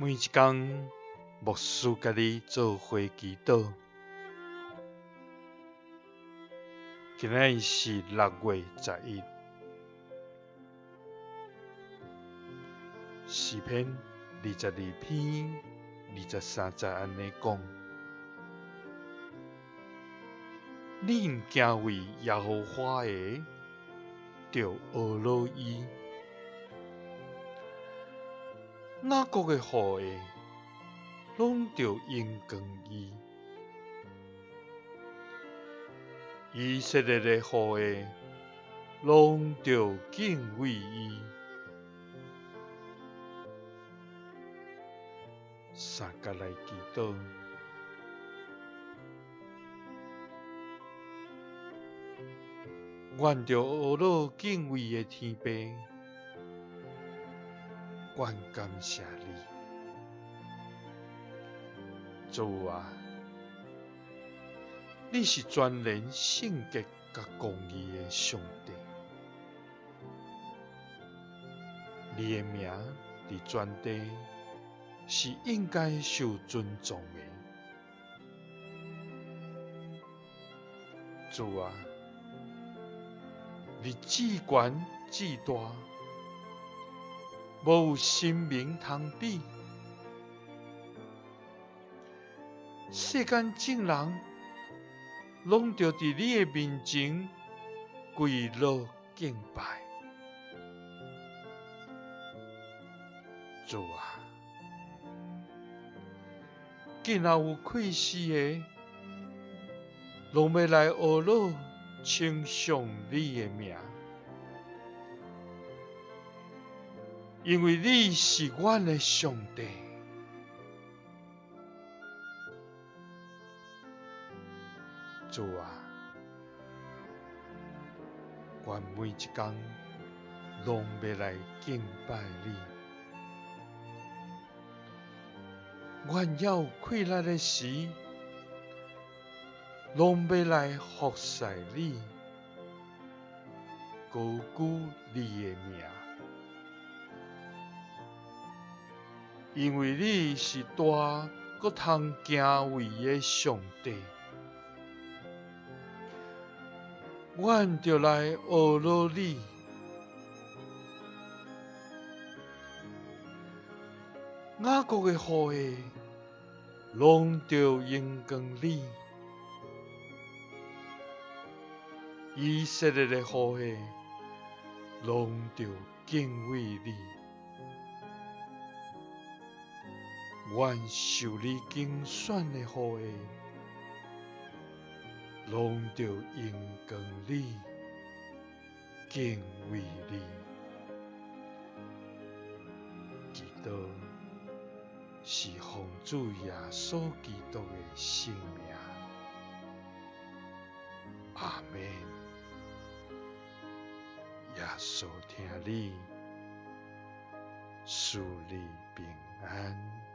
每一工，牧師佮你做伙祈禱。今仔日是6月11，詩篇22篇23節按呢講：恁敬畏耶和華的，著呵咾伊。雅各的後裔，攏著榮光伊；以色列的後裔，攏著敬畏伊。三佮來祈禱，願著呵咾敬畏的天父。阮感謝你，主啊，你是全能聖潔佮公義的上帝，你的名佇全地是應該受尊重的。主啊，你至懸至大。無有神明通比，世間眾人攏著佇你的面前跪落敬拜。主啊，見若有氣死的，攏欲來呵咾稱頌你的名。因為你是阮的上帝，主啊，阮每一工攏欲來敬拜你。阮猶有氣力的時，攏欲來服侍你，高舉你的名。因為你是大閣通敬畏的上帝，阮著來呵咾你。雅各的後裔攏著榮光你，以色列的後裔攏著敬畏你。願受你揀選的後裔，攏著榮光你，敬畏你。祈禱是奉主耶穌基督的聖名。阿們。耶穌疼你，賜你平安。